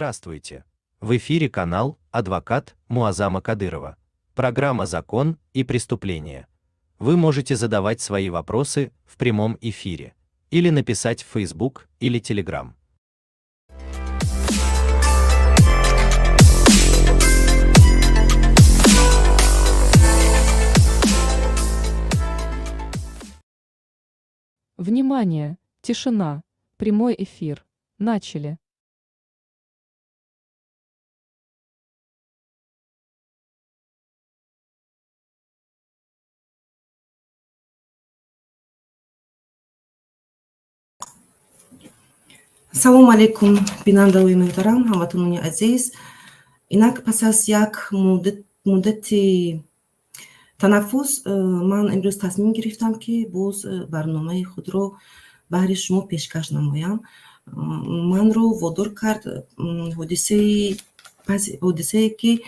Здравствуйте! В эфире канал «Адвокат Муазама Кадырова». Программа «Закон и преступление». Вы можете задавать свои вопросы в прямом эфире или написать в Facebook или Telegram. Внимание! Тишина! Прямой эфир. Начали. Салому алейкум, бинандаои муҳтарам, ҳамватанони азиз. Инак, пас аз як муддати танаффус ман имрӯз тасмим гирифтам, ки боз барномаи худро баҳри шумо пешкаш намоям. Манро водор кард ҳодисае, ки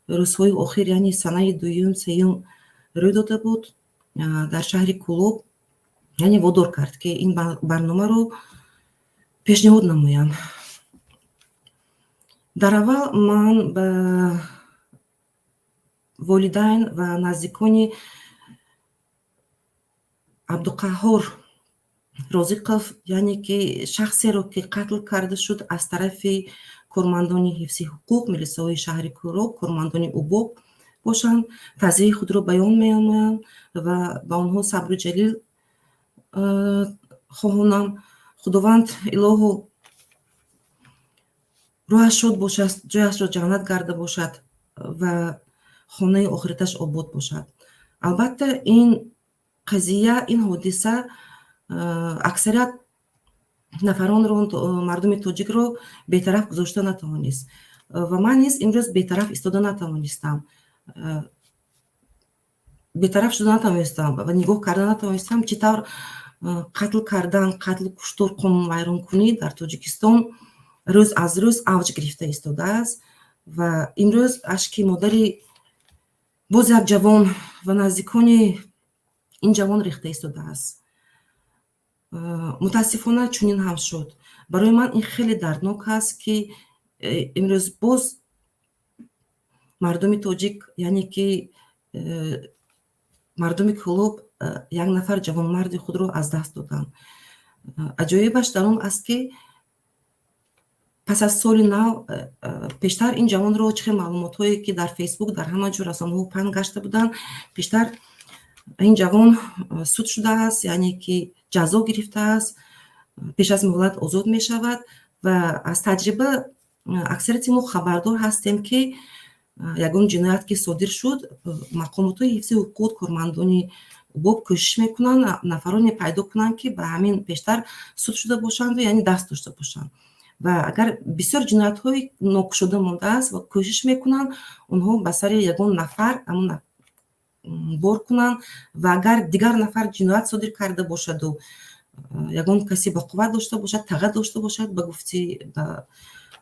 рӯзҳои охир, яъне санаи дуюм, сеюм рӯй дода буд дар шаҳри Кӯлоб, яъне водор кард, ки ин барномаро пешниҳод намоям. Дар аввал ман ба волидайн ва наздикони Абдуқаҳҳор Розиқов, яъне ки шахсеро, ки қатл карда шуд аз тарафи кормандони ҳифзи ҳуқуқ, милисаҳои шаҳри Кӯлоб, кормандони УБОП бошанд, таъзияи худро баён менамоям ва ба онҳо сабру ҷалил хоҳонам. Худованд илоҳу рӯҳаш шод бошад, ҷояшро ҷаннат гарда бошад ва хонаи охираташ обод бошад. Албатта, ин қазия, ин ҳодиса аксарият нафаронро, мардуми тоҷикро бетараф гузошта натавонист ва ман низ имрӯз бетараф истода натавонистам, бетараф шуда натавонистам ва нигоҳ карда натавонистам, чӣ тавр қатл кардан, қатлу куштор, қонунвайронкунӣ дар Тоҷикистон рӯз аз рӯз авҷ гирифта истодааст. Ва имрӯз ашки модари боз як ҷавон ва наздикони ин ҷавон рехта истодааст. Мутаассифона, чунин ҳам шуд. Барои ман ин хеле дарднок аст, ки имрӯз боз мардуми тоҷик, яъне ки мардуми Кӯлоб як нафар ҷавонмарди худро аз даст доданд. Аҷоибаш дар он аст, ки пас аз соли нав, пештар ин ҷавонро, чӣ хел маълумотҳое ки дар Фейсбук, дар ҳама ҷо расонаҳо паҳн гашта буданд, пештар ин ҷавон суд шудааст, яъне ки ҷазо гирифтааст, пеш аз муҳлат озод мешавад. Ва аз таҷриба аксарияти мо хабардор ҳастем, ки ягон ҷиноят ки содир шуд, мақомотҳои ҳифзи ҳуқуқ, кормандони УБОП кӯшиш мекунанд нафароне пайдо кунанд, ки ба ҳамин пештар суд шуда бошанду, яъне даст дошта бошанд. Ва агар бисёр ҷиноятҳои нокушода мондааст ва кӯшиш мекунанд онҳо ба сари ягон нафар ҳамон бор кунанд. Ва агар дигар нафар ҷиноят содир карда бошаду ягон касе ба қувват дошта бошад, таға дошта бошад, ба гуфти ба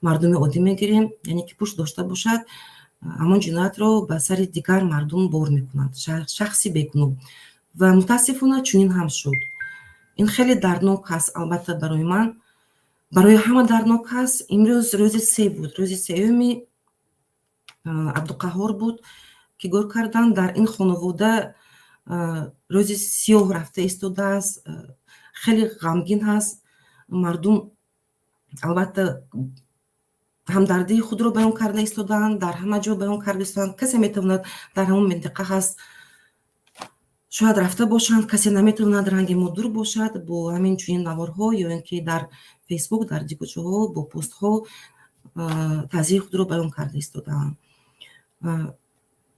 мардуми оддӣ мегирем, яъне ки пушт дошта бошад, ҳамон ҷиноятро ба сари дигар мардум бор мекунанд, шахси бегуноҳ. Ва мутаассифона, чунин ҳам шуд. Ин хеле дарднок аст, албатта, барои ман, барои ҳама дарднок аст. Имрӯз рӯзи се буд, рӯзи сеюми Абдуқаҳҳор буд, ки гӯр кардан. Дар ин хонавода рӯзи сиёҳ рафта истодааст, хеле ғамгин ҳаст мардум. Албатта, ҳамдардии худро баён карда истодаанд, дар ҳама ҷо баён карда истодаанд. Касе метавонад дар ҳамон минтақа ҳаст, шояд рафта бошанд, касе наметавонад, ранги мо дур бошад, бо ҳамин чунин наворҳо ё ин ки дар Фейсбук, дар дигар ҷоҳо бо постҳо таъзияи худро баён карда истодаанд.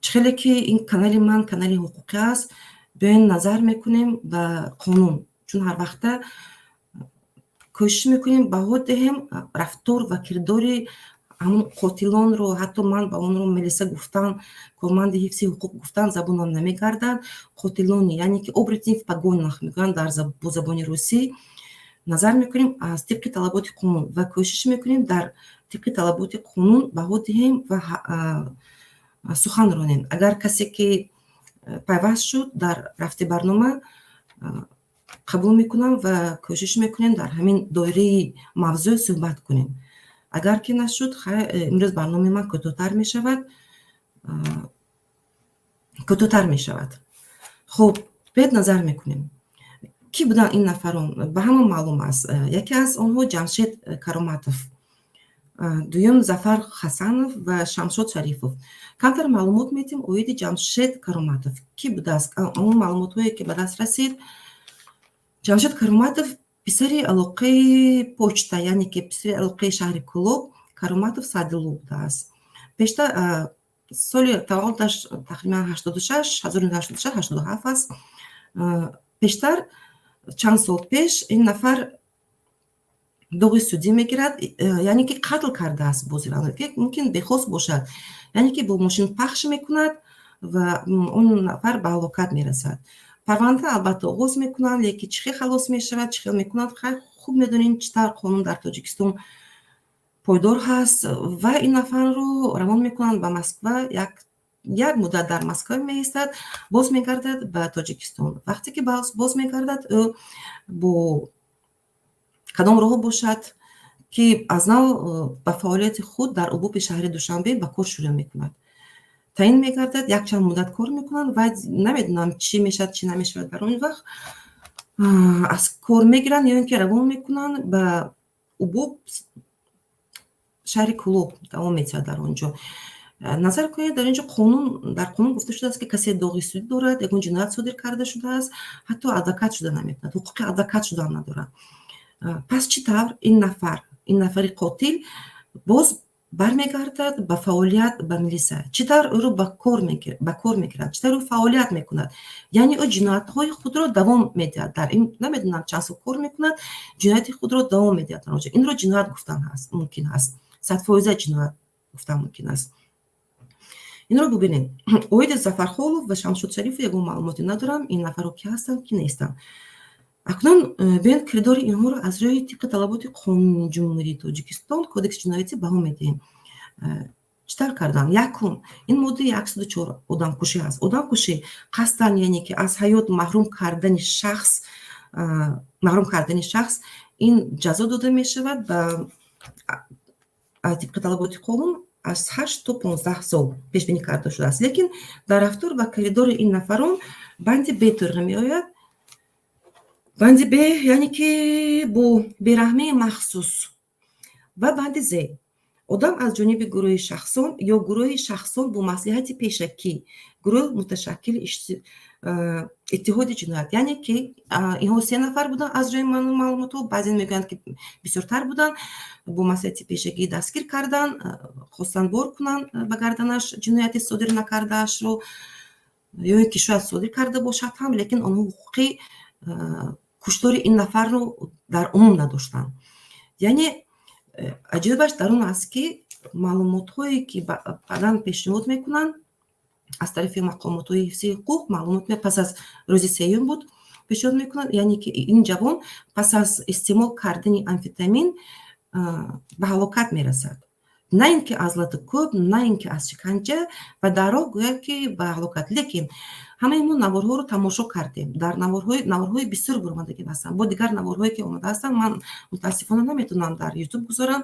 Чӣ хеле ки ин канали ман канали ҳуқуқӣ аст, биёен назар мекунем ба қонун, чун ҳар вақта кӯшиш мекунем баҳо диҳем рафтор ва кирдори ҳамон қотилонро. Ҳатто ман ба онро милиса гуфтан, корманди ҳифзи ҳуқуқ гуфтан забонам намегардад. Қотилони, яъне ки оборотни в погонах мегӯянд дар бо забони русӣ. Назар мекунем аз тибқи талаботи қонун ва кӯшиш мекунем дар тибқи талаботи қонун баҳо диҳем ва сухан ронем. Агар касе ки пайваст шуд дар рафти барнома, қабул мекунам ва кӯшиш мекунем дар ҳамин доираи мавзӯъ суҳбат кунем. Агар ки нашуд, хай, имрӯз барномаи ман кӯтоҳтар мешавад, кӯтоҳтар мешавад. Хуб, биёед, назар мекунем, кӣ буданд ин нафарон. Ба ҳама маълум аст: яке аз онҳо Ҷамшед Кароматов, дуюм Зафар Хасанов ва Шамшод Шарифов. Камтар маълумот медиҳем оиди Ҷамшед Кароматов, кӣ будааст. Он маълумотҳое, ки ба даст расид: Ҷамшед Кароматов писари алоқаи почта, яъне ки писари алоқаи шаҳри Кӯлоб Кароматов Саъдулло будааст. Пештар соли таваллудаш тақрибан 86, 1986, 87 аст. Пештар, чанд сол пеш, ин нафар доғи судӣ мегирад, яъне ки қатл кардааст. Бози мумкин бехост бошад, яъне ки бо мошин пахш мекунад ва он нафар ба ҳалокат мерасад. Парванда албатта оғоз мекунанд, лекин чӣ хел халос мешавад, чӣ хел мекунанд, хай, хуб медонем, чӣ тавр қонун дар Тоҷикистон пойдор ҳаст. Ва ин нафарро равон мекунанд ба Москва. Як муддат дар Москва меистад, боз мегардад ба Тоҷикистон. Вақте ки боз мегардад, ӯ бо кадом роҳ бошад, ки аз нав ба фаъолияти худ дар УБОПи шаҳри Душанбе ба кор шурӯъ мекунад, таъин мегардад, якчанд муддат кор мекунад ва намедонам, чӣ мешавад, чӣ намешавад, дар он вақт аз кор мегиранд ё ин ки равон мекунанд ба УБОП шаҳри Кӯлоб, давом медиҳад дар он ҷо. Назар кунед, дар ин ҷо қонун, дар қонун гуфта шудааст, ки касе доғи судӣ дорад, ягон ҷиноят содир карда шудааст, ҳатто адвокат шуда наметавонад, ҳуқуқи адвокат шудаам надорад. Пас чӣ тавр ин нафар, ин нафари қотил боз бармегардад ба фаъолият ба милиса? Чӣ тавр ӯро ба кор мегиранд? Чӣ тавр ӯ фаъолият мекунад? Яъне ӯ ҷиноятҳои худро давом медиҳад. Дар ин намедонам чанд сол кор мекунад, ҷинояти худро давом медиҳад дар онҷо. Инро ҷиноят гуфтан ҳаст мумкин аст, 100% ҷиноят гуфтан мумкин аст. Инро бубинед. Оиди Зафархолов ва Шамшод Шарифов ягон маълумоте надорам, ин нафарҳо ки ҳастанд, ки нестанд. Акнун биёед, кирдори инҳоро аз рӯи тибқи талаботи қонуни Ҷумҳурии Тоҷикистон, Кодекси ҷиноятӣ баҳо медиҳем. Чӣ тавр кардам? Якум, ин моддаи 104 одамкушӣ ҳаст. Одамкушӣ қасдан, яъне ки аз ҳаёт маҳрум кардани шахс, маҳрум кардани шахс, ин ҷазо дода мешавад ба тибқи талаботи қонун аз 8 то 15 сол пешбинӣ карда шудааст. Лекин дар рафтор ва кирдори ин нафарон банди Б турға меояд. Банди Б, яъне ки бо бераҳмии махсус, ва банди З: одам аз ҷониби гурӯҳи шахсон ё гурӯҳи шахсон бо маслиҳати пешакӣ, гурӯҳ муташаккили иттиҳоди ҷиноят. Яъне ки инҳо се нафар буданд аз рӯи маълумотҳо, баъзе мегӯянд, ки бисёртар буданд. Бо маслиҳати пешакӣ дастгир карданд, хостанд бор кунанд ба гарданаш ҷинояти содир накардаашро ё ин ки шояд содир карда бошад ҳам, лекин онҳо ҳуқуқи куштори ин нафарро дар умум надоштанд. Яъне аҷоибаш дар он аст, ки маълумотҳое, ки баъдан пешниҳод мекунанд аз тарафи мақомотҳои ҳифзи ҳуқуқ, маълумот пас аз рӯзи сеюм буд пешниҳод мекунанд, яъне ки ин ҷавон пас аз истеъмол кардани амфетамин ба ҳалокат мерасад, на ин ки аз лату кӯб, на ин ки аз шиканҷа, ва дар роҳ гӯяд, ки ба ҳалокат. Лекин ҳамаи мо наворҳоро тамошо кардем. Дар наворҳои бисёр баромадагӣ ҳастанд, бо дигар наворҳое, ки омода ҳастанд, ман мутаассифона наметавонам дар Ютуб гузорам,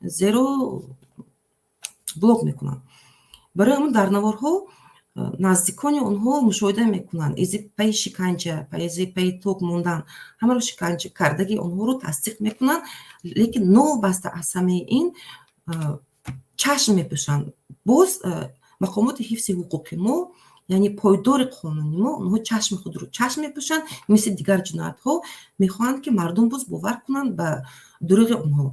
зеро блок мекунам. Барои ҳамон дар наворҳо наздикони онҳо мушоҳида мекунанд, изи пайи шиканҷа, изи пайи ток мондан, ҳамаро шиканҷа кардаги онҳоро тасдиқ мекунанд. Лекин новобаста аз ҳамаи ин чашм мепӯшанд боз мақомоти ҳифзи ҳуқуқи мо, яъне пойдори қонуни мо. Онҳо чашми худро чашм мепӯшанд, мисли дигар ҷиноятҳо мехоҳанд, ки мардум боз бовар кунанд ба дурӯғи онҳо.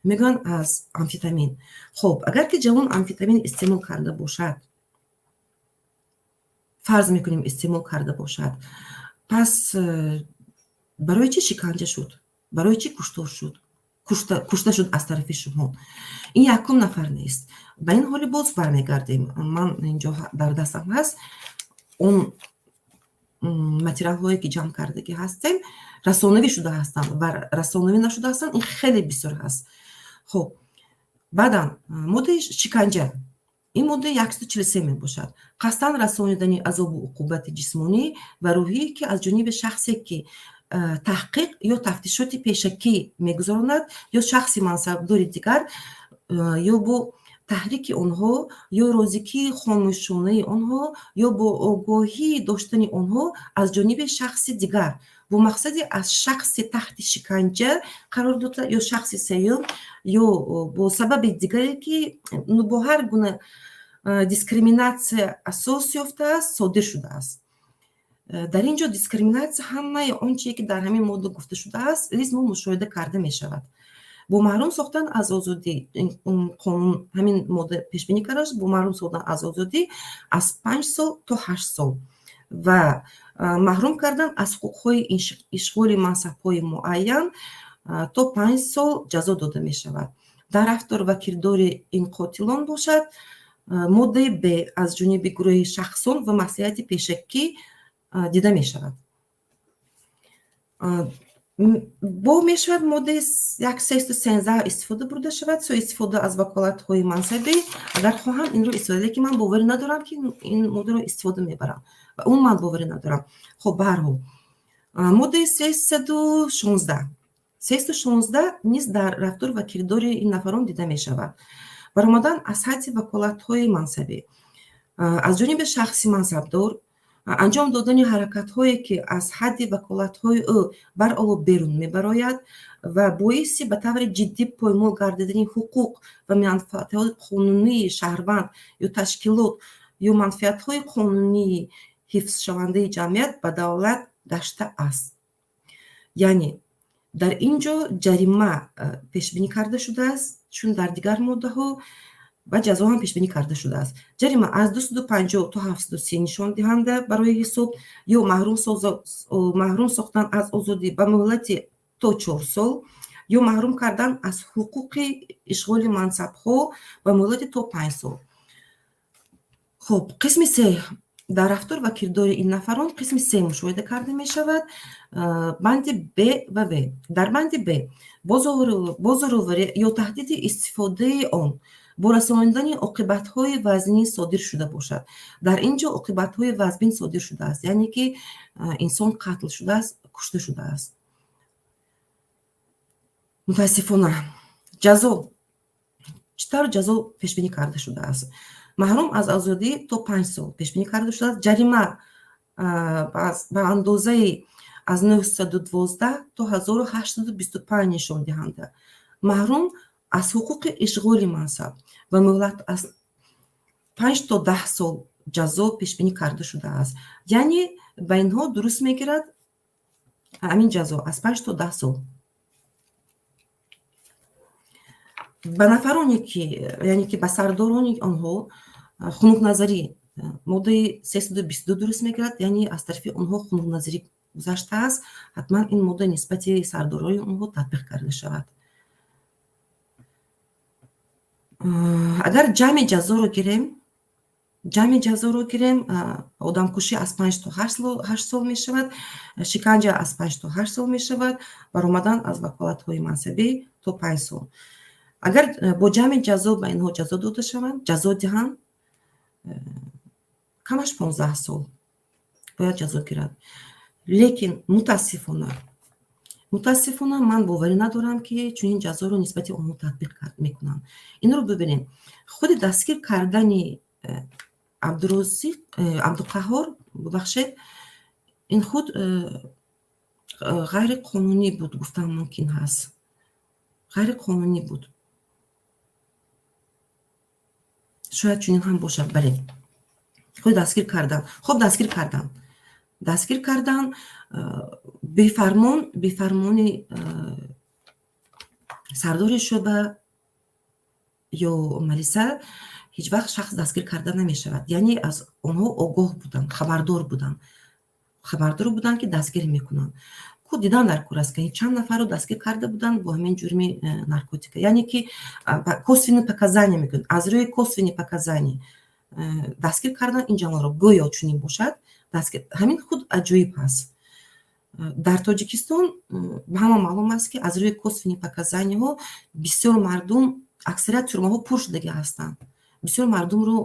Мегӯянд, аз амфетамин. Хуб, агар ки ҷавон амфетамин истеъмол карда бошад, фарз мекунем, истеъмол карда бошад, пас барои чӣ шиканҷа шуд, барои чӣ куштор шуд, кушта шуд аз тарафи шумо? Ин якум нафар нест. Ба ин ҳоли боз бармегардем. Ман инҷо дар дастам ҳаст он материалҳое, ки ҷамъ кардагӣ ҳастем, расонавӣ шуда ҳастанд ва расонавӣ нашуда ҳастанд, ин хеле бисёр ҳаст. Хуб, баъдан моддаи шиканҷа, ин моддаи 143 мебошад: қасдан расонидани азобу уқубати ҷисмонӣ ва рӯҳӣ, ки аз ҷониби шахсе, ки таҳқиқ ё тафтишоти пешакӣ мегузаронад, ё шахси мансабдори дигар. ё бо таҳрики онҳо, ё розикии хомӯшонаи онҳо, ё бо огоҳӣ доштани онҳо аз ҷониби шахси дигар бо мақсади аз шахси таҳти шиканҷа қарор дода ё шахси сеюм, ё бо сабаби дигаре, ки бо ҳар гуна дискриминатсия асос ёфтааст, содир шудааст. Дар ин ҷо дискриминатсия ҳамаи он чие, ки дар ҳамин модда гуфта шудааст, низ мо мушоҳида карда мешавад. Бо маҳрум сохтан аз озодӣ, қонун ҳамин модда пешбинӣ кардааст, бо маҳрум сохтан аз озодӣ аз 5 сол то 8 сол ва маҳрум кардан аз ҳуқуқҳои ишғоли мансабҳои муайян то 5 сол ҷазо дода мешавад. Дар рафтор ва кирдори ин қотилон бошад, моддаи б аз ҷониби гурӯҳи шахсон ва маслиҳати пешакӣ дида мешавад. Бо мешавад моддаи як 313 истифода бурда шавад, суистифода аз ваколатҳои мансабӣ. Агар хоҳам, инро истифода, лекин ман боварӣ надорам, ки ин моддаро истифода мебарам ва умуман боварӣ надорам. Хоб, ба ҳар ҳол, моддаи 316, 316 низ дар рафтор ва кирдори ин нафарон дида мешавад. Баромадан аз ҳадди ваколатҳои мансабӣ аз ҷониби шахси мансабдор, анҷом додани ҳаракатҳое, ки аз ҳадди ваколатҳои ӯ баръало берун мебарояд ва боиси ба таври ҷиддӣ поймол гардидани ҳуқуқ ва манфиатҳои қонунии шаҳрванд ё ташкилот ё манфиатҳои қонунии ҳифзшавандаи ҷамъият ба давлат гаштааст. Яъне дар ин ҷо ҷарима пешбинӣ карда шудааст, чун дар дигар моддаҳо ва ҷазо ҳам пешбинӣ карда шудааст. Ҷарима аз 250 то 730 нишондиҳанда барои ҳисоб ё маҳрум сохтан аз озодӣ ба муҳлати то 4 сол ё маҳрум кардан аз ҳуқуқи ишғоли мансабҳо ба муҳлати то 5 сол. Хуб, қисми се. Дар рафтор ва кирдори ин нафарон қисми се мушоҳида карда мешавад, банди б ва в. Дар банди б бо зӯроварӣ ё таҳдиди истифодаи он бо расонидани оқибатҳои вазнин содир шуда бошад. Дар ин ҷо оқибатҳои вазбин содир шудааст, яъне ки инсон қатл шудааст, кушта шудааст, мутаассифона. Ҷазо чӣ тавр ҷазо пешбинӣ карда шудааст? Маҳрум аз озодӣ то 5 сол пешбинӣ карда шудааст, ҷарима ба андозаи аз 912 то 1825 нишондиҳанда, маҳрум аз ҳуқуқи ишғоли мансаб ва муҳлат аз 5 то 10 сол ҷазо пешбинӣ карда шудааст. Яъне ба инҳо дуруст мегирад ҳамин ҷазо аз 5 то 10 сол. Ба нафароне ки, яъне ки ба сардорони онҳо, хунукназарӣ, моддаи 322 дуруст мегирад, яъне аз тарафи онҳо хунукназарӣ гузаштааст, ҳатман ин модда нисбати сардорони онҳо татбиқ карда шавад. Агар ҷамъи ҷазоро гирем, ҷамъи ҷазоро гирем, одамкушӣ аз 5 то 8 сол мешавад, шиканҷа аз 5 то 8 сол мешавад, баромадан аз ваколатҳои мансабӣ то 5 сол. Агар бо ҷамъи ҷазо ба инҳо ҷазо дода шаванд, ҷазо диҳанд, камаш 15 сол бояд ҷазо гирад. Лекин мутаассифона, ман боварӣ надорам, ки чунин ҷазоро нисбати онҳо татбиқ мекунанд. Инро бибинем, худи дастгир кардани Абдурозиқ, Абдуқаҳҳор, бубахшед, ин худ ғайриқонунӣ буд, гуфтан мумкин ҳаст, ғайриқонунӣ буд. Шояд чунин ҳам бошад. Бале, худ дастгир кардан, хуб, дастгир кардан, дастгир кардан бефармон, бефармони сардори шӯъба ё малиса ҳеҷ вақт шахс дастгир карда намешавад. Яъне аз онҳо огоҳ буданд, хабардор буданд, хабардор буданд, ки дастгир мекунанд. Ку дидан дар кор аст, ки чанд нафарро дастгир карда буданд бо ҳамин ҷурми наркотика, яъне ки косвенные показания мекунанд, аз рӯи косвенные показания дастгир кардан ин ҷавонро. Гӯё чунин бошад, дастгир, ҳамин худ аҷоиб ҳаст. Дар Тоҷикистон ба ҳама маълум аст, ки аз рӯи косвенные показания ҳо бисёр мардум, аксарият тюрьма ҳо пур шудагӣ ҳастанд, бисёр мардумро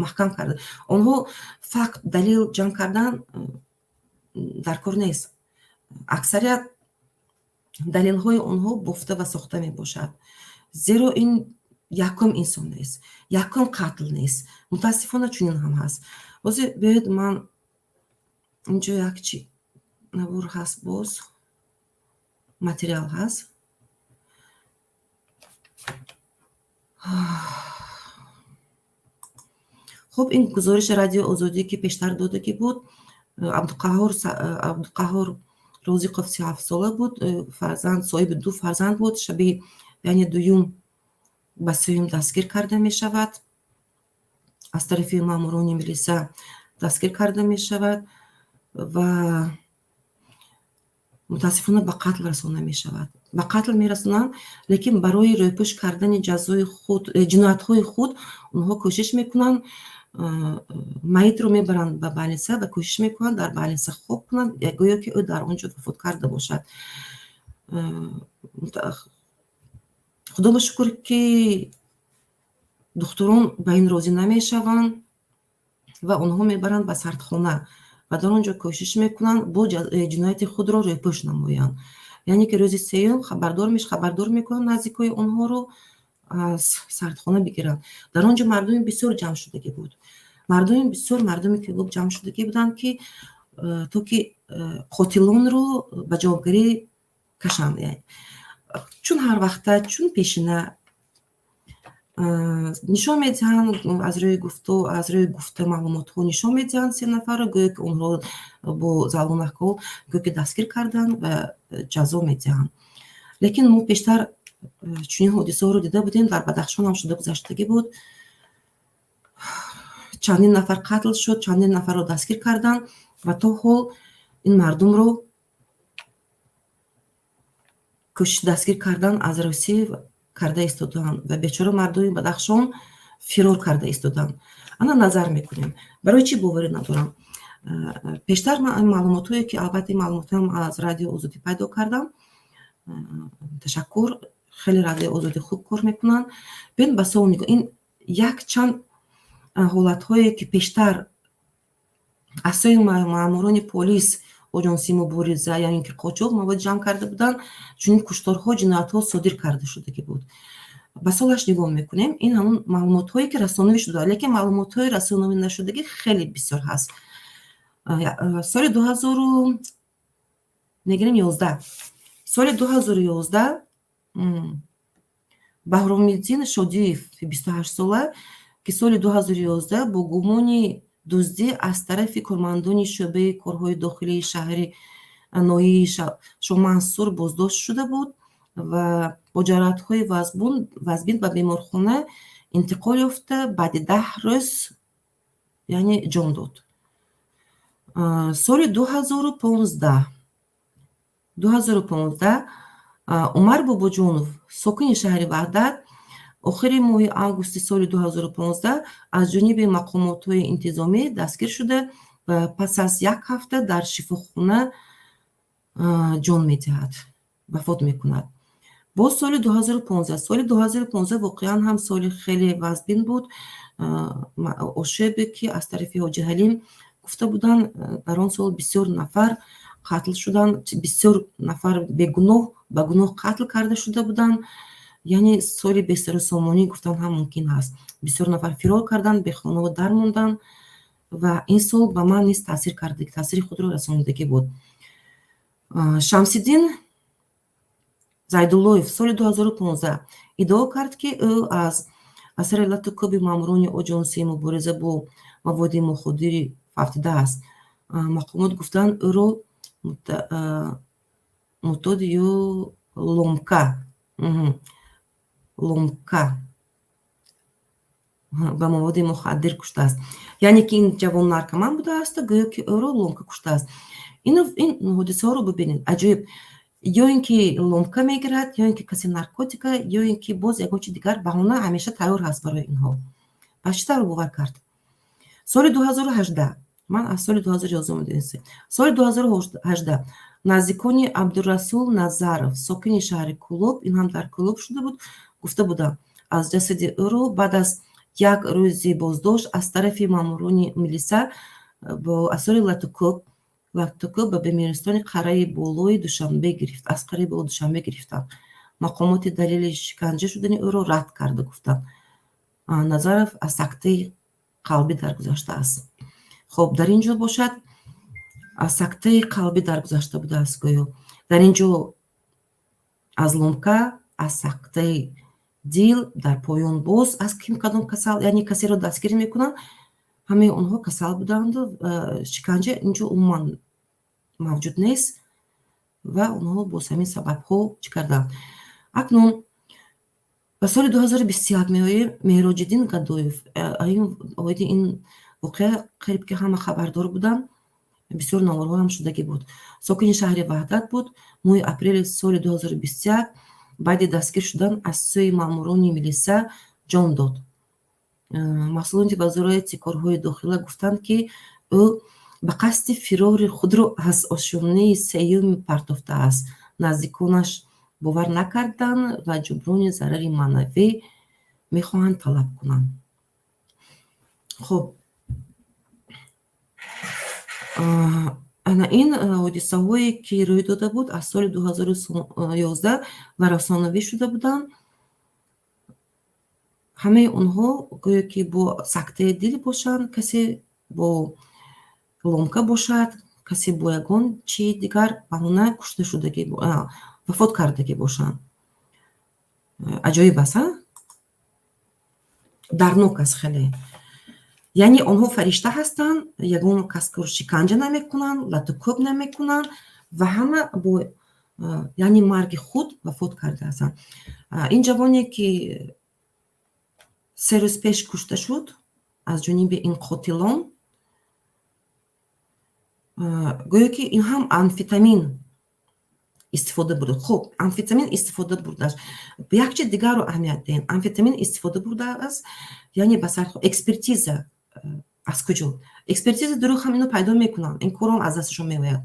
маҳкам карда. Онҳо факт, далел ҷамъ кардан дар кор нест, аксарият далелҳои онҳо бофта ва сохта мебошад, зеро ин Якум инсон нест, якум қатл нест, мутаассифона, чунин ҳам ҳаст. Ҳозир биёед, ман инҷо як чи навор ҳаст, боз материал ҳаст. Хуб, ин гузориши Радиои Озодӣ, ки пештар додагӣ буд. Абдуқаҳҳор Розиқов 37сола буд, фарзанд, соҳиби ду фарзанд буд. Шаби, яъне, дуюм ба сеюм дастгир карда мешавад, аз тарафи маъмурони милиса дастгир карда мешавад ва мутаассифона ба қатл расонда мешавад. Ба қатл мерасонанд, лекин барои рӯйпӯш кардани ҷазои худ, ҷиноятҳои худ онҳо кӯшиш мекунанд, маитро мебаранд ба больница ва кӯшиш мекунанд дар больница хоб кунанд, гӯё ки ӯ дар он ҷо вафот карда бошад. Худо ба шукр, ки духтурон ба ин розӣ намешаванд ва онҳо мебаранд ба сардхона ва дар он ҷо кӯшиш мекунанд бо ҷинояти худро рӯйпӯш намоянд. Яъне ки рӯзи сеюм хабардор мекунанд наздикои онҳоро, аз сардхона бигиранд. Дар он ҷо мардуми бисёр ҷамъ шудагӣ буд, мардуми бисёр, мардуми Кӯлоб ҷамъ шудагӣ буданд, ки то ки қотилонро ба ҷавобгарӣ кашанд. Чун ҳар вақта, чун пешина нишон медиҳанд, аз рӯи гуфту, аз рӯи гуфта маълумотҳо нишон медиҳанд се нафарро, гӯё ки онҳо бо залонакҳо гӯё ки дастгир карданд ва ҷазо медиҳанд. Лекин мо пештар чунин ҳодисаҳоро дида будем, дар Бадахшон ҳам шуда гузаштагӣ буд. Чандин нафар қатл шуд, чандин нафарро дастгир карданд ва то ҳол ин мардумро кӯшиш дастгир кардан аз Русия карда истодаанд ва бечора мардуми Бадахшон фирор карда истодаанд. Ана, назар мекунем, барои чӣ боварӣ надорам. Пештар ман маълумотҳое ки, албатта, ин маълумотҳоам аз Радио Озодӣ пайдо кардам, ташаккур, хеле Радиои Озодӣ хуб кор мекунанд. Биёед, ба суол нигоҳ, ин якчанд ҳолатҳое ки пештар аз сӯи маъмурони полис, оҷонсии мубориза ё ин ки қочоқ мавод ҷамъ карда буданд, чунин кушторҳо, ҷиноятҳо содир карда шудагӣ буд. Ба солаш нигоҳ мекунем, ин ҳамон маълумотҳое ки расонавӣ шуда, лекин маълумотҳои расонавӣ нашудагӣ хеле бисёр ҳаст. Соли дуҳазору мегирем 11, соли 2011 Баҳромиддин Шодиев, 28сола, ки соли 2011 бо гумони дуздӣ аз тарафи кормандони шӯъбаи корҳои дохилии шаҳри ноҳияи Шоҳмансур боздошт шуда буд ва бо ҷароҳатҳои вазбин ба беморхона интиқол ёфта, баъди 10 рӯз, яъне, ҷон дод. Соли 2015, 2015 Умар Бобоҷонов, сокини шаҳри Ваҳдат, охири моҳи августи соли 2015 аз ҷониби мақомотҳои интизомӣ дастгир шуда ва пас аз як ҳафта дар шифохона ҷон медиҳад, вафот мекунад. Боз соли 2015. Соли 2015 воқеан ҳам соли хеле вазбин буд. Ошӯбе ки аз тарафи Ҳоҷи Ҳалим гуфта буданд, дар он сол бисёр нафар қатл шуданд, бисёр нафар бегуноҳ ба гуноҳ қатл карда шуда буданд. Яъне соли бесарусомонӣ гуфтан ҳам мумкин ҳаст. Бисёр нафар фирор карданд, бехонаву дар монданд ва ин сол ба ман низ таъсир карда, таъсири худро расонидагӣ буд. Шамсиддин Зайдуллоев соли 2015 иддао кард, ки ӯ аз асари лату кӯби маъмурони оҷонсии мубориза бо маводи муходдири фавтидааст. Мақомот гуфтанд, ӯро муътод ё ломка ба маводи мухаддир куштааст. Яъне ки ин ҷавон наркоман будааст, гӯё ки ӯро ломка куштааст. Ин ҳодисаҳоро бибинед, аҷоиб: ё ин ки ломка мегирад, ё ин ки касе наркотика, ё ин ки боз ягон чи дигар, баҳона ҳамеша тайёр ҳаст барои инҳо. Пас чӣ тавр бовар кард? Соли 2018, ман аз соли 2011, соли 2018 наздикони Абдурасул Назаров, сокини шаҳри Кӯлоб, ин ҳам дар Кӯлоб шуда буд, гуфта буданд, аз ҷасади ӯро баъд аз як рӯзи боздошт аз тарафи маъмурони милиса бо асори латукӯб ба бемористони Қараи Болои Душанбе гирифт, аз Қараи Болои Душанбе гирифтанд. Мақомоти далели шиканҷа шудани ӯро рад карда гуфтанд. Назаров аз сактаи қалбӣ даргузаштааст. Хоб, дар ин ҷо бошад, аз сактаи қалбӣ даргузашта будааст гӯё. Дар ин ҷо аз ломка, аз сактаи дил, дар поён боз аз ким кадом касал, яъне касеро дастгирӣ мекунанд, ҳамаи онҳо касал буданду шиканҷа ин ҷо умуман мавҷуд нест ва онҳо боз ҳамин сабабҳо чӣ карданд. Акнун ба соли 2021 меоем. Меҳроҷиддин Гадоев, оиди ин воқеа қариб ки ҳама хабардор буданд, бисёр наворҳо ҳам шудагӣ буд. Сокини шаҳри Ваҳдат буд. Моҳи апрели соли 2021 баъди дастгир шудан аз сӯи маъмурони милиса ҷон дод. Масъулони вазорати корҳои дохила гуфтанд, ки ӯ ба қасди фирори худро аз ошёнаи сеюм партофтааст. Наздиконаш бовар накарданд ва ҷуброни зарари маънавӣ мехоҳанд талаб кунанд. Хуб, ана ин ҳодисаҳое ки рӯй дода буд аз соли 2011 ва расонавӣ шуда буданд, ҳамаи онҳо гӯё ки бо сактаи дил бошанд, касе бо ломка бошад, касе бо ягон чии дигар баҳона кушта шудагӣ, вафот кардагӣ бошанд. Аҷоиб аст, а? Дарднок аст хеле. Яъне онҳо фаришта ҳастанд, ягон касро шиканҷа намекунанд, латукӯб намекунанд ва ҳама бо яъне марги худ вафот кардаастанд. Ин ҷавоне ки 3 рӯз пеш кушта шуд аз ҷониби ин қотилон, гӯё ки ин ҳам амфетамин истифода бурда. Хуб, амфетамин истифода бурдааст. Як чиз дигарро аҳамият диҳем. Амфетамин истифода бурдааст, яъне ба сар экспертиза аз куҷо? Экспертиза дурӯғ ҳам ино пайдо мекунанд. Ин корам аз дасташон меояд.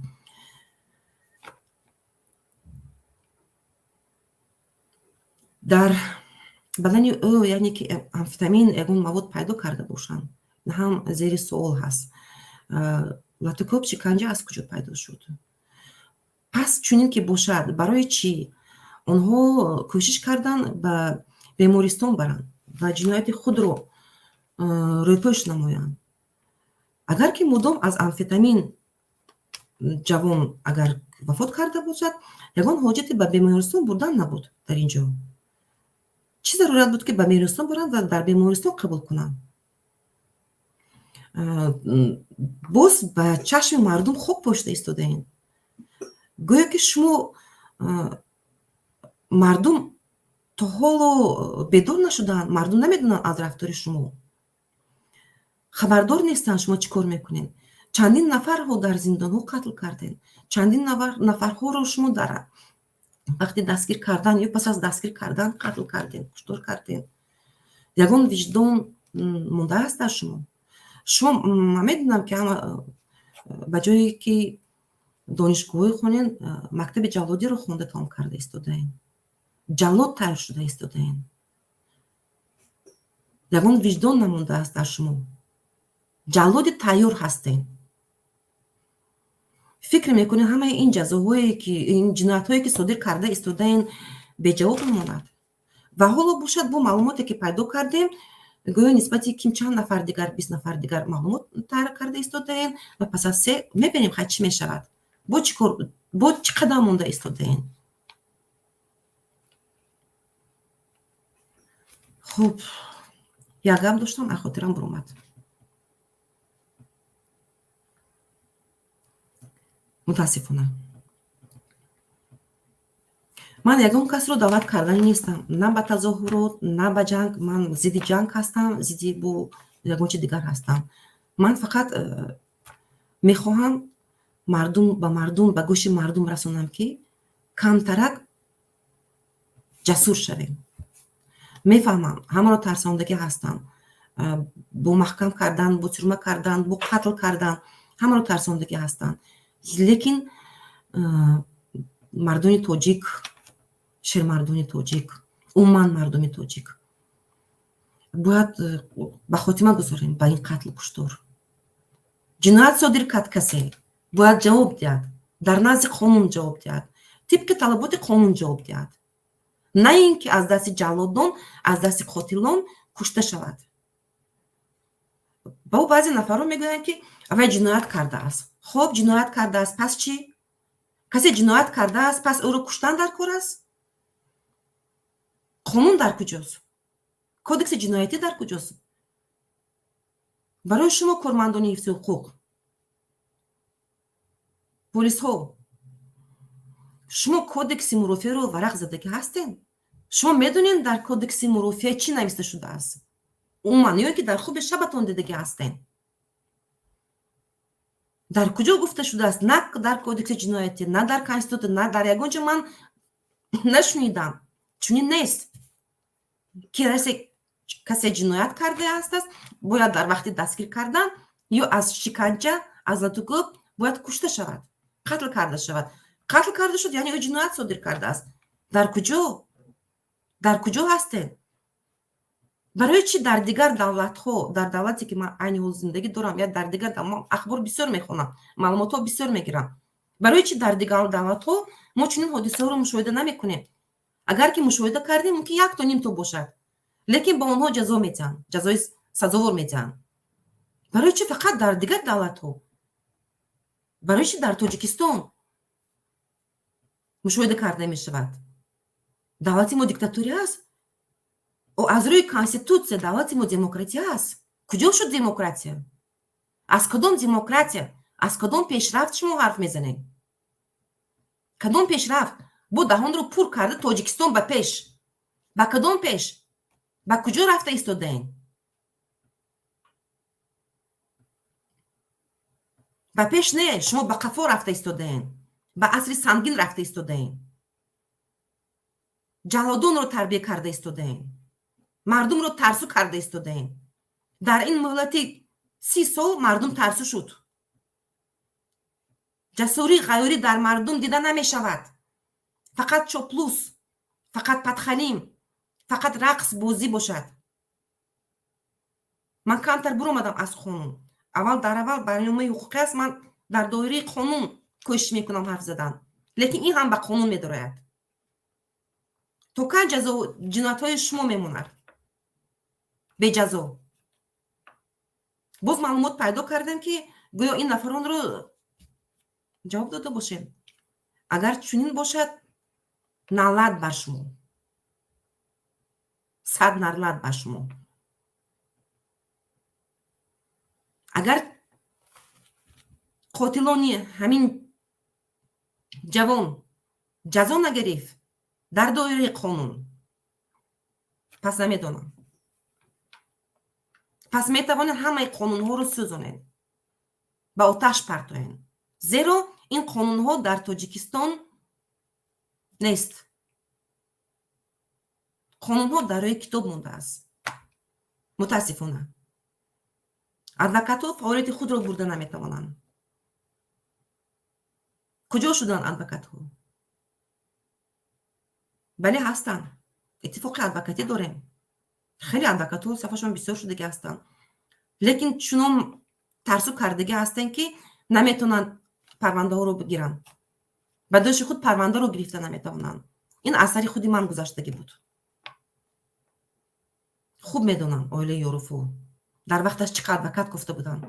Дар бадани ӯ, яъне ки амфетамин ягон мавод пайдо карда бошанд, ҳам зери суол ҳаст. Латукӯб, шиканҷа аз куҷо пайдо шуд? Пас чунин ки бошад, барои чӣ онҳо кӯшиш карданд ба бемористон баранд ва ҷинояти худро рӯпӯш намоянд? Агар ки мудом аз амфетамин ҷавон агар вафот карда бошад, ягон ҳоҷате ба бемористон бурдан набуд дар ин ҷо. Чӣ зарурат буд, ки ба бемористон баранд ва дар бемористон қабул кунанд? Боз ба чашми мардум хок пошида истодаед. Гӯё ки шумо мардум то ҳоло бедор нашудаанд, мардум намедонанд аз рафтори шумо, хабардор нестанд шумо чӣ кор мекунед. Чандин нафарҳо дар зиндонҳо қатл кардед, чандин нафарҳоро шумо дар вақти дастгир кардан ё пас аз дастгир кардан қатл кардед, куштор кардед. Ягон виҷдон мондааст дар шумо? Шумо ман медонам ки ҳама ба ҷое ки донишгоҳҳои хонен, мактаби ҷаллодиро хонда тамом карда истодаем, ҷаллод тайёр шуда истодаем. Ягон виҷдон намондааст дар шумо. Ҷаллоди тайёр ҳастем. Фикр мекунед ҳамаи ин ҷазоҳое ки ин ҷиноятҳое ки содир карда истодаен беҷавоб мемонад? Ва ҳоло бошад бо маълумоте ки пайдо кардем, гӯё нисбати ким чанд нафар дигар, 20 нафар дигар маълумот тайёр карда истодаем ва пас аз се мебинем хай чӣ мешавад. Бо чӣ кор, бо чӣ қадам монда истодаем? Хуб, як гап доштам, аз хотирам буромад. Мутаассифона. Ман ягон касро даъват кардани нестам, на ба тазоҳурот, на ба ҷанг. Ман зидди ҷанг ҳастам, зидди бо ягон чи дигар ҳастам. Ман фақат мехоҳам мардум ба мардум, ба гӯши мардум расонам, ки камтарак ҷасур шавем. Мефаҳмам, ҳамаро тарсондагӣ ҳастам. Бо маҳкам кардан, бо тюрма кардан, бо қатл кардан ҳамаро тарсондагӣ ҳастанд. Лекин мардони тоҷик, шермардони тоҷик, умуман мардуми тоҷик бояд ба хотима гузорем ба ин қатлу куштор. Ҷиноят содир кард касе, бояд ҷавоб диҳад, дар назди қонун ҷавоб диҳад, тибқи талаботи қонун ҷавоб диҳад. На ин ки аз дасти ҷаллодон, аз дасти қотилон кушта шавад. Ба ӯ баъзе нафарҳо мегӯянд, ки вай ҷиноят кардааст. Хоб, ҷиноят кардааст, пас чӣ? Касе ҷиноят кардааст, пас ӯро куштан дар кор аст? Қонун дар куҷост? Кодекси ҷиноятӣ дар куҷост? Барои шумо кормандони ҳифзи ҳуқуқ, полисҳо, шумо кодекси мурофиаро варақ задагӣ ҳастед? Шумо медонед, дар кодекси мурофиа чӣ нависта шудааст? Умуман, ё ки дар хуби шабатон дидагӣ ҳастед? Дар куҷо гуфта шудааст? На дар кодекси ҷиноятӣ, на дар конститутсия, на дар ягон ҷо ман нашунидам. Чунин нест ки касе ҷиноят кардааст, бояд дар вақти дастгир кардан ё аз шиканҷа, аз латукӯб бояд кушта шавад, қатл карда шавад. Қатл карда шуд, яъне ӯ ҷиноят содир кардааст. Дар куҷо? Дар куҷо ҳастед? Барои чӣ дар дигар давлатҳо, дар давлате ки ман айни ҳол зиндагӣ дорам, я дар дигар ахбор бисёр мехонам, маълумотҳо бисёр мегирам, барои чӣ дар дигар давлатҳо мо чунин ҳодисаҳоро мушоҳида намекунем? Агар ки мушоҳида кардем, мумкин якто нимто бошад, лекин ба онҳо ҷазо медиҳанд, ҷазои сазовор медиҳанд. Барои чӣ фақат дар дигар давлатҳо? Барои чӣ дар Тоҷикистон мушоҳида карда мешавад? Давлати мо диктатурия аст? Аз рӯи конститутсия давлати мо демократия аст. Куҷо шуд демократия? Аз кадом демократия, аз кадом пешрафт шумо ҳарф мезанед? Кадом пешрафт? Бо даҳонро пур карда Тоҷикистон ба пеш. Ба кадом пеш? Ба куҷо рафта истодаем? Ба пеш не, шумо ба қафо рафта истодаем, ба асри сангин рафта истодаем, ҷаллодонро тарбия карда истодаем, мардумро тарсу карда истодаем. Дар ин муҳлати 30 сол мардум тарсу шуд. Ҷасурӣ, ғайёрӣ дар мардум дида намешавад. Фақат чоплус, фақат падхалим, фақат рақс бозӣ бошад. Ман камтар буромадам аз қонун. Аввал дар аввал барномаи ҳуқуқӣ аст, ман дар доираи қонун кӯшиш мекунам ҳарф задан, лекин ин ҳам ба қонун медарояд. То кай ҷазо ҷиноятҳои шумо мемонад беҷазо? Боз маълумот пайдо кардем, ки гӯё ин нафаронро ҷавоб дода бошем. Агар чунин бошад, налат бар шумо, сад налат бар шумо. Агар қотилони ҳамин ҷавон ҷазо нагирифт дар доираи қонун, пас намедонам, пас метавонед ҳамаи қонунҳоро сӯзонед, ба оташ партоед, зеро ин қонунҳо дар Тоҷикистон нест. Қонунҳо дар рӯи китоб мондааст. Мутаассифона, адвокатҳо фаъолияти худро бурда наметавонанд. Куҷо шуданд адвокатҳо? Бале, ҳастанд, иттифоқи адвокатӣ дорем, хеле адвокатҳо сафашон бисёр шудагӣ ҳастанд, лекин чунон тарсу кардагӣ ҳастанд, ки наметавонанд парвандаҳоро бигиранд, ба дӯши худ парвандаро гирифта наметавонанд. Ин асари худи ман гузаштагӣ буд. Хуб медонам, оилаи Ёрофу дар вақташ чӣ қадр адвокат гуфта буданд.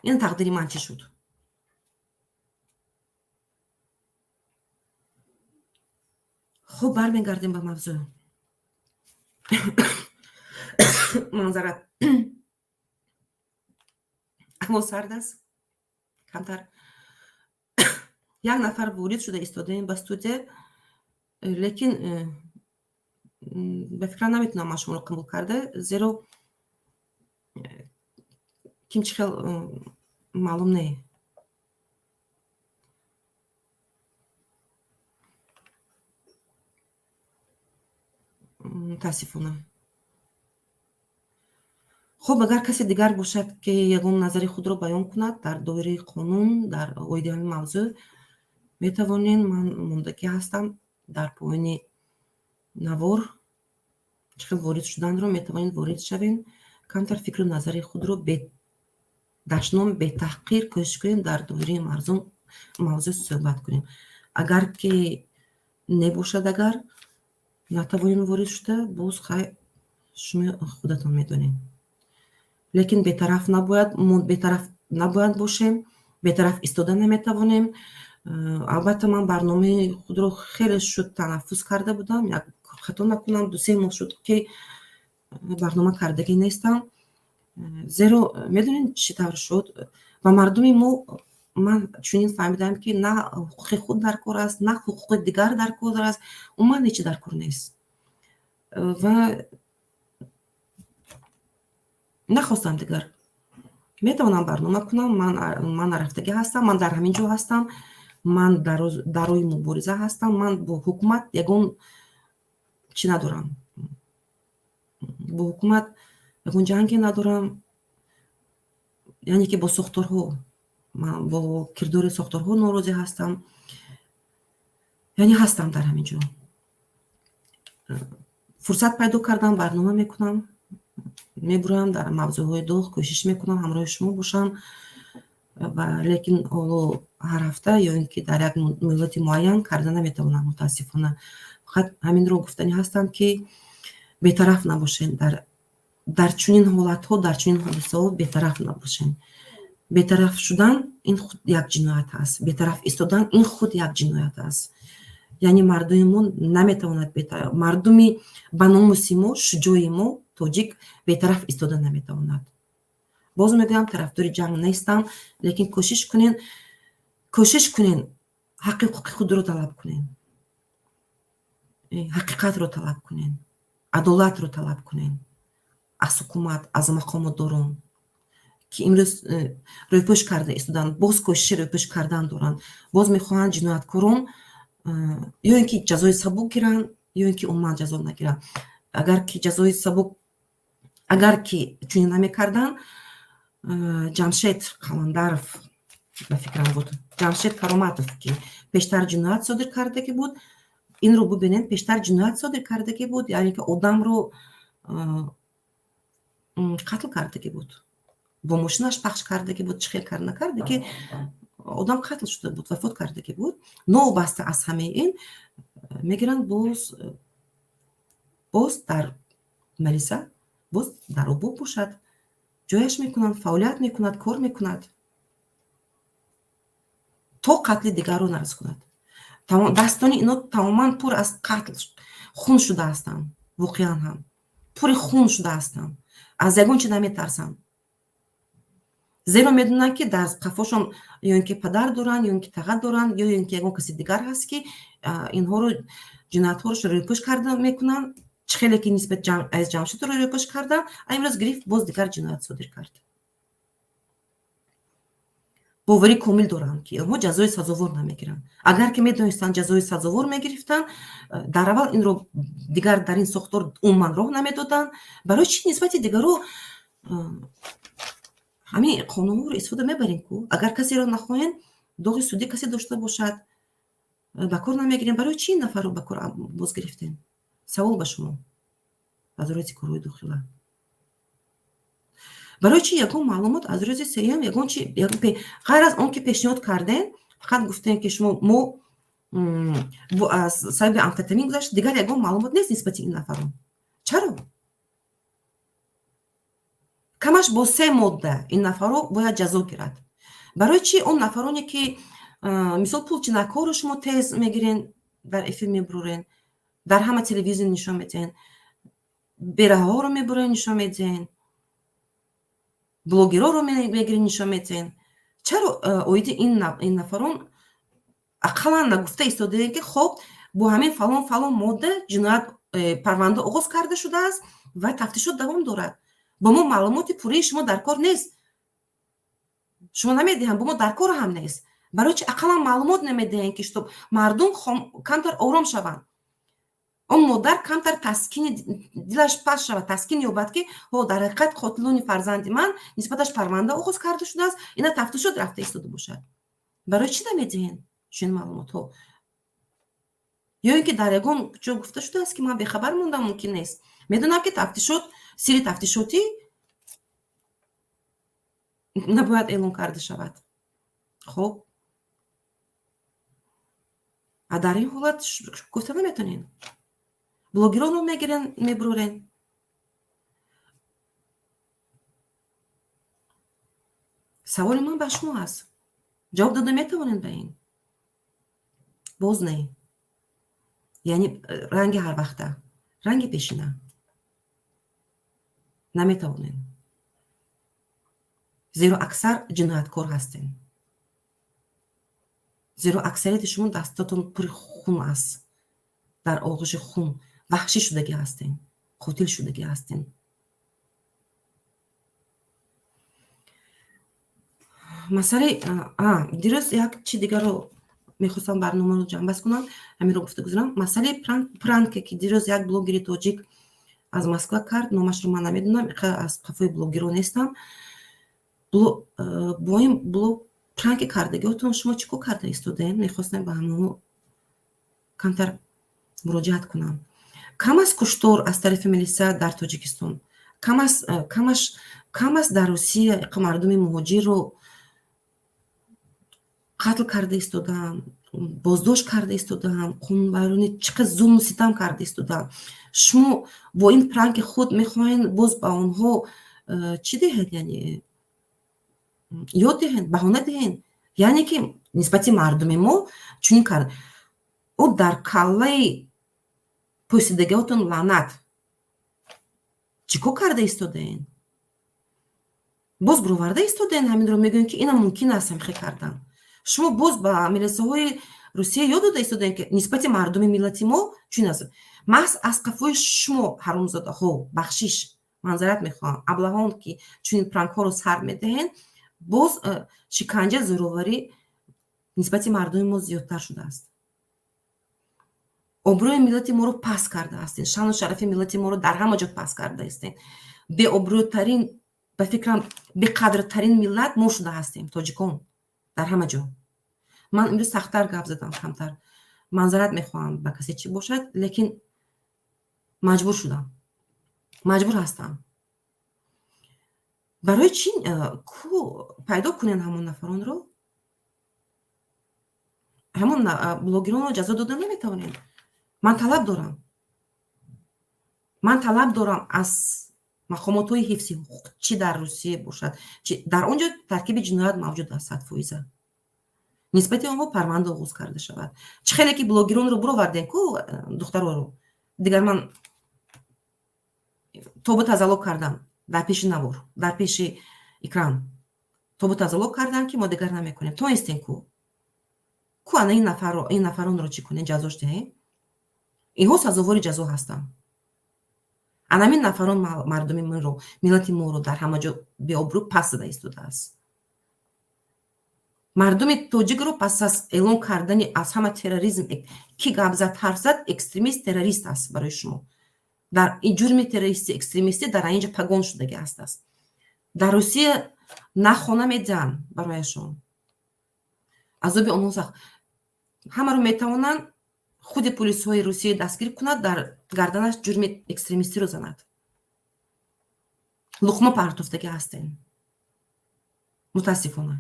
Ин тақдири ман чӣ шуд? Хуб, бармегардем ба мавзӯъ. Манзарат, ҳаво сард аст камтар. Як нафар ворид шуда истодаем ба студия, лекин ба фикрам, наметавонам ман шуморо қабул карда, зеро ким чӣ хел маълум не. Мутаассифона. Хуб, агар касе дигар бошад, ки ягон назари худро баён кунад дар доираи қонун, дар оиди ҳамин мавзӯъ, метавонед. Ман мондагӣ ҳастам дар поёни навор. Чӣ хел ворид шуданро метавонед, ворид шавем, камтар фикру назари худро бедашном, бетаҳқир кӯшиш кунем дар доираи мавзӯъ суҳбат кунем. Агар ки небошад, агар Натавонем ворид шуда, боз хай, шумо худатон медонед. Лекин бетараф набояд, мо бетараф набояд бошем, бетараф истода наметавонем. Албатта, ман барномаи худро хеле шуд танаффус карда будам, як хато накунам, 2-3 моҳ шуд, ки барнома кардагӣ нестам. Зеро медонед, чӣ тавр шуд? Ба мардуми мо ман чунин фаҳмидам, ки на ҳуқуқи худ дар кор аст, на ҳуқуқи дигар дар кор аст, умуман ҳечи дар кор нест. Ва нахостам дигар. Метавонам барнома кунам, ман нарафтагӣ ҳастам, ман дар ҳамин ҷо ҳастам, ман дар роҳи мубориза ҳастам, ман бо ҳукумат ягон чӣ надорам, бо ҳукумат ягон ҷанге надорам, яъне ки бо сохторҳо, ман бо кирдори сохторҳо норозӣ ҳастам, яъне ҳастам дар ҳамин ҷо. Фурсат пайдо кардам, барнома мекунам, мебурам дар мавзӯъҳои доғ, кӯшиш мекунам ҳамроҳи шумо бошам, ва лекин ҳоло ҳар ҳафта ё ин ки дар як муҳлати муайян карда наметавонам, мутаассифона. Фақат ҳаминро гуфтанӣ ҳастам, ки бетараф набошед дар чунин ҳолатҳо, дар чунин ҳодисаҳо бетараф набошед. Бетараф шудан ин худ як ҷиноят аст, бетараф истодан ин худ як ҷиноят аст. Яъне мардуми мо наметавонад, мардуми ба номуси мо, шуҷои мо, тоҷик, бетараф истода наметавонад. Боз мегӯям, тарафдори ҷанг нестам, лекин кӯшиш кунен, кӯшиш кунен, ҳаққи ҳуқуқи худро талаб кунен, ҳақиқатро талаб кунен, адолатро талаб кунен аз ҳукумат, аз мақомотдорон, ки имрӯз рӯйпӯш карда истоданд, боз кӯшиши рӯйпӯш кардан доранд, боз мехоҳанд ҷинояткорон ё ин ки ҷазои сабук гиранд, ё ин ки умуман ҷазо нагиранд. Агар ки ҷазои сабук, агар ки чунин намекарданд, Ҷамшед Қаландаров, ба фикрам буд, Ҷамшед Кароматов, ки пештар ҷиноят содир кардагӣ буд, инро бубинед, пештар ҷиноят содир кардагӣ буд, яъне ки одамро қатл кардагӣ буд, бо мошинаш пахш кардагӣ буд, чӣ хел кар накарда, ки одам қатл шуда буд, вафот кардагӣ буд. Новобаста аз ҳамаи ин мегиранд, боз дар малиса, боз дар обоб бошад, ҷояш мекунанд, фаъолият мекунад, кор мекунад, то қатли дигарро нарасонад. Дастони ино тамоман пур аз қатл, хун шуда ҳастанд, воқеан ҳам пури хун шуда ҳастанд. Аз ягон чи наметарсанд, зеро медонанд, ки дар қафошон ё ин ки падар доранд, ё ин ки таға доранд, ё ин ки ягон каси дигар ҳаст, ки инҳоро, ҷиноятҳоро рӯйпӯш карда мекунанд. Чӣ хеле ки нисбат аз Ҷамшедро рӯйпӯш карданд, а имрӯз гирифт, боз дигар ҷиноят содир кард. Боварӣ комил дорам, ки онҳо ҷазои сазовор намегиранд. Агар ки медонистанд, ҷазои сазовор мегирифтанд, дар аввал инро дигар дар ин сохтор умуман роҳ намедоданд. Барои чӣ нисбати дигаро ҳамин қонунҳоро истифода мебарем ку? Агар касеро нахоҳем, доғи судӣ касе дошта бошад, ба кор намегирем. Барои чӣ ин нафарро ба кор боз гирифтем? Савол ба шумо, Вазорати корҳои дохила. Барои чӣ ягон маълумот аз рӯзи сеюм, ягон чи ғайр аз он ки пешниҳод кардем, фақат гуфтем, ки шумо мо аз сабаби амфетамин гузашт, дигар ягон маълумот нест нисбати ин нафарон. Чаро? Камаш бо се модда ин нафарҳо бояд ҷазо гирад. Барои чӣ он нафароне, ки мисол пулчинакҳоро шумо тез мегирен, дар эфир мебурорен, дар ҳама телевизион нишон медиҳен, бераҳаҳоро мебурен, нишон медиҳен, блогерҳоро мегирен, нишон медиҳен, чаро оиди ин нафарон ақаллан нагуфта истодаем, ки хоб, бо ҳамин фалон фалон модда ҷиноят парванда оғоз карда шудааст ва тафтишот давом дорад? Бо мо маълумоти пурраи шумо дар кор нест, шумо намедиҳам, бо мо дар кор ҳам нест. Барои чи ақаллан маълумот намедиҳем, ки чтоб мардум камтар ором шаванд, он модар камтар таскини дилаш паст шавад, таскин ёбад, ки ҳо, дар ҳақиқат қотилони фарзанди ман нисбаташ парванда оғоз карда шудааст, ина тафтишот рафта истода бошад? Барои чӣ намедиҳем чунин маълумотҳо? Ё ин ки дар ягон ҷо гуфта шудааст, ки ман бехабар мондам, мумкин нест. Медонам, ки тафтишот, сирри тафтишотӣ набояд эълон карда шавад. Хуб, а дар ин ҳолат гуфта наметонем. Блогеронро мегирен, мебурорен. Саволи ман ба шумо аст. Ҷавоб дода метавонед ба ин? Боз не. Яъне ранги ҳарвақта, ранги пешина. Наметавонед. Зеро аксар ҷинояткор ҳастем. Зеро аксарияти шумо дастотон пури хун аст. Дар оғӯши хун ваҳшӣ шудагӣ ҳастем, қотил шудагӣ ҳастем. Масъалаи дирӯз як чи дигарро мехостам барномаро ҷамъбаст кунам, ҳаминро гуфта гузарам. Масъалаи пранке, ки дирӯз як блогери тоҷик аз Москва кард, номашро ман намедонам, аз қафои блогерон нестам. Бо ин блог пранки кардагиотон шумо чӣ кор карда истодаем? Мехостам ба ҳамонҳо камтар муроҷиат кунам. Кам аст куштор аз тарафи милиса дар Тоҷикистон, кам аст дар Русия мардуми муҳоҷирро қатл карда истодаам, боздошт карда истодаам, қонунвайронӣ чӣ қадр зулму ситам карда истодаам. Шумо бо ин пранки худ мехоҳед боз ба онҳо чӣ диҳед, яъне ёд диҳед, баҳона диҳед, яъне ки нисбати мардуми мо чунин кард. Ӯ дар каллаи пӯсидагиҳотон лаънат. Чӣ кор карда истодаен? Боз бироварда истодаен ҳаминро мегӯем, ки ина мумкин аст ҳамхе кардан. Шумо боз ба милисаҳои Русия ёд дода истодаем, ки нисбати мардуми миллати мо чунин аст. Маҳз аз қафои шумо ҳаромзодаҳо, бахшиш, манзарат мехоҳам, аблаҳон, ки чунин пранкҳоро сар медиҳен, боз шиканҷа, зӯроварӣ нисбати мардуми мо зиёдтар шудааст. Обрӯи миллати моро паст карда ҳастен, шаъну шарафи миллати моро дар ҳама ҷо паст карда ҳастен. Беобрӯтарин, ба фикрам, беқадртарин миллат мо шуда ҳастем, тоҷикон, дар ҳама ҷо. Ман имрӯз сахттар гап задам, камтар. Манзарат мехоҳам ба касе чӣ бошад, лекин маҷбур шудам. Маҷбур ҳастам. Барои чӣ ку пайдо кунен ҳамон нафаронро? Ҳамон блогеронро ҷазо дода наметавонем. Ман талаб дорам. Ман талаб дорам аз мақомотҳои ҳифзи ҳуқуқ, чӣ дар Русия бошад, чӣ дар он ҷо таркиби ҷиноят мавҷуд аст 100%. Нисбати онҳо парванда оғоз карда шавад. Чӣ хеле ки блогеронро буровардем ку духтароро. Дигар ман тобу тазалло кардам дар пеши навор, дар пеши экран. Тобу тазалло кардам, ки мо дигар намекунем. Тонистем ку. Ку ана ин нафарро, ин нафаронро чӣ кунем, ҷазош диҳем? Инҳо сазовори ҷазо ҳастанд. Анамин нафарон мардуми моро, миллати моро дар ҳама ҷо беобрӯ пас зада истодааст. Мардуми тоҷикро пас аз эълон кардани аз ҳама терроризм, ки гап зад, ҳарф зад, экстремист, террорист аст барои шумо. Дар ин ҷурми террористӣ, экстремистӣ дар инҷа пагон шудагӣ ҳаст. Дар Русия на хона медиҳанд барояшон. Азоби онҳо сахт. Ҳамаро метавонанд худи полисҳои Русия дастгир кунад, дар гарданаш ҷурми экстремистиро занад. Луқма партофтагӣ ҳастем. Мутаассифона.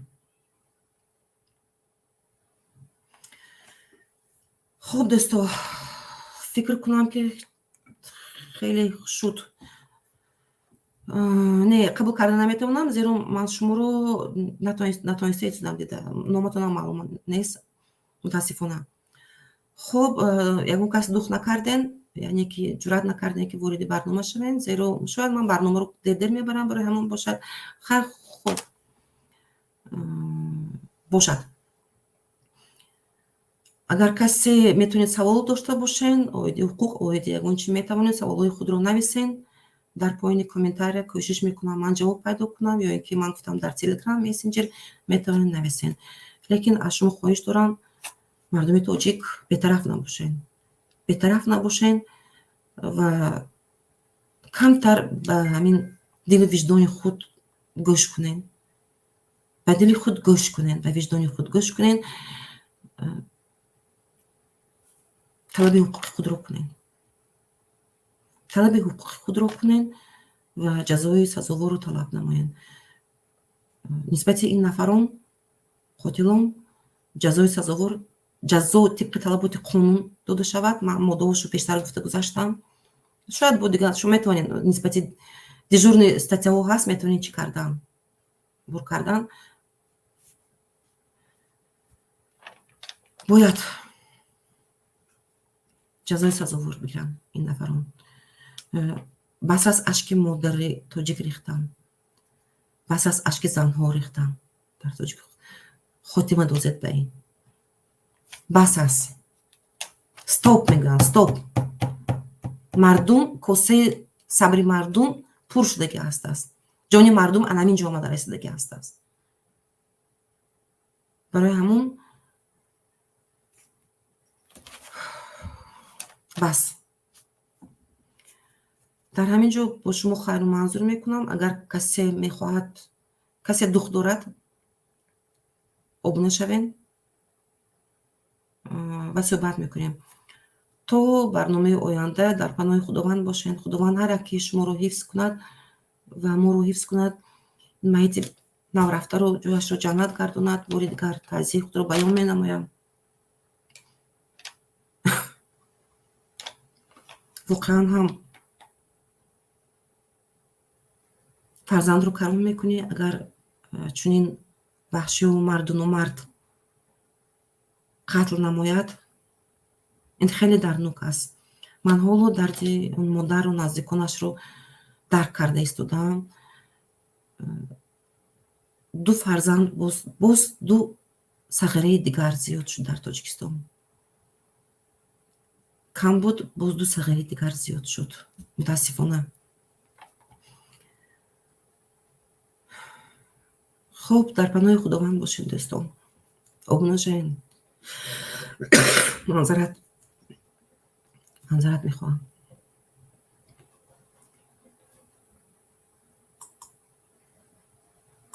Хуб, дӯсто, фикр кунам, ки хеле шуд. Не, қабул карда наметавонам, зеро ман шуморо натониста истодам дида. Номатонам маълум нест, мутаассифона. Хуб, ягон кас дух накарден, яъне ки ҷуръат накарден, ки вориди барнома шавен, зеро шояд ман барномаро дер-дер мебарам, барои ҳамон бошад. Хайр, хуб бошад. Агар касе метавонед савол дошта бошен, оиди ҳуқуқ, оиди ягон чи метавонед саволҳои худро нависен дар поёни комментария, кӯшиш мекунам ман ҷавоб пайдо кунам, ё ин ки ман гуфтам дар Телеграм, мессенҷер метавонед нависен. Лекин аз шумо хоҳиш дорам, мардуми тоҷик, бетараф набошен. Бетараф набошен ва камтар ба ҳамин дилу виҷдони худ гӯш кунен. Ба дили худ гӯш кунен, ба виҷдони худ гӯш кунен. Талаби ҳуқуқи худро кунен. Талаби ҳуқуқи худро кунен ва ҷазои сазоворро талаб намоен. Нисбати ин нафарон, қотилон, ҷазои сазовор ҷазо тибқи талаботи қонун дода шавад. Ман моддаҳошро пештар гуфта гузаштам. Шояд бо дигар шумо метавонед нисбати дежурный статьяҳо ҳаст, метавонед чӣ кардан, бур кардан. Бояд ҷазои сазовор бигиранд ин нафарон. Бас аст ашки модари тоҷик рехтан, бас аст ашки занҳо рехтан дар тоҷик. Хотима дозед ба ин. Бас аст. Стоп мегӯянд, стоп. Мардум, косаи сабри мардум пур шудаги ҳастааст. Ҷони мардум анамин ҷо омада расидаги ҳастааст. Барои ҳамун бас. Дар ҳамин ҷо бо шумо хайру манзур мекунам. Агар касе мехоҳад, касе дух дорад, обуна шавем ва суҳбат мекунем. То барномаи оянда дар паноҳи Худованд бошед. Худованд ҳар яке шуморо ҳифз кунад ва моро ҳифз кунад. Маити наврафтаро ҷояшро ҷаннат гардонад. Бори дигар таъзияи худро баён менамоям. Воқеан ҳам фарзандро каром мекунӣ, агар чунин ваҳшию марду номард қатл намояд, ин хеле дарднок аст. Ман ҳоло дарди он модару наздиконашро дарк карда истодаам. Ду фарзанд, боз ду сағираи дигар зиёд шуд дар Тоҷикистон. Кам буд, боз ду сағираи дигар зиёд шуд. Мутаассифона. Хуб, дар паноҳи Худованд бошед, дӯстон. Обуна шавед. Манзарат мехоҳам.